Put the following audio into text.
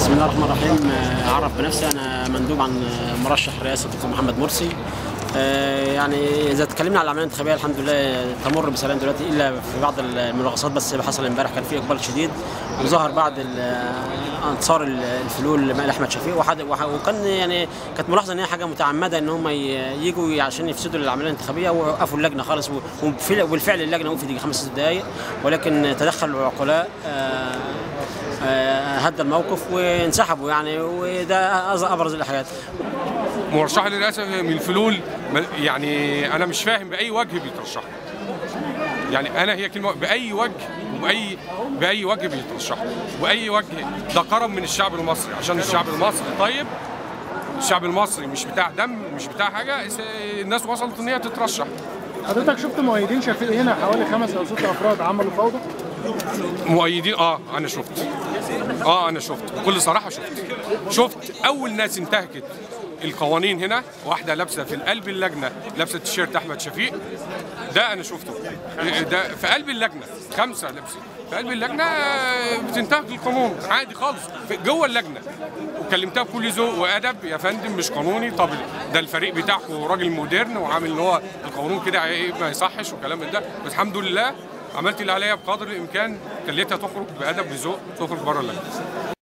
بسم الله الرحمن الرحيم. أعرف بنفسي، أنا مندوب عن مرشح رئاسة الدكتور محمد مرسي. يعني إذا تكلمنا على العملية الانتخابية الحمد لله تمر بسلام دلوقتي، إلا في بعض المناقصات بس حصل امبارح كان في إقبال شديد وظهر بعض أنصار الفلول لأحمد شفيق، وكان يعني كانت ملاحظة إن هي حاجة متعمدة إن هم يجوا عشان يفسدوا العملية الانتخابية ووقفوا اللجنة خالص، وبالفعل اللجنة وقفت يجي 5 دقائق، ولكن تدخل العقلاء هدى الموقف وانسحبوا يعني، وده ابرز الحاجات. مرشح للرئاسة من الفلول، يعني انا مش فاهم باي وجه بيترشحوا. يعني انا هي كلمة باي وجه باي وجه بيترشحوا، باي وجه. ده كرم من الشعب المصري، عشان الشعب المصري طيب، الشعب المصري مش بتاع دم، مش بتاع حاجة، الناس وصلت ان هي تترشح. حضرتك شفت مؤيدين شفيق هنا حوالي 5 أو 6 افراد عملوا فوضى؟ مؤيدين انا شفت. انا شفت بكل صراحة، شفت اول ناس انتهكت القوانين هنا، واحدة لابسه في قلب اللجنة لابسه تيشيرت احمد شفيق، ده انا شفته، ده في قلب اللجنة 5 لابسين في قلب اللجنة بتنتهك القانون عادي خالص جوه اللجنة، وكلمتها بكل ذوق وادب، يا فندم مش قانوني، طب ده الفريق بتاعكم راجل مودرن وعامل ان هو القانون كده ما يصحش وكلام من ده، بس الحمد لله عملت اللي عليا بقدر الامكان، خليتها تخرج بادب بذوق، تخرج بره اللجنة.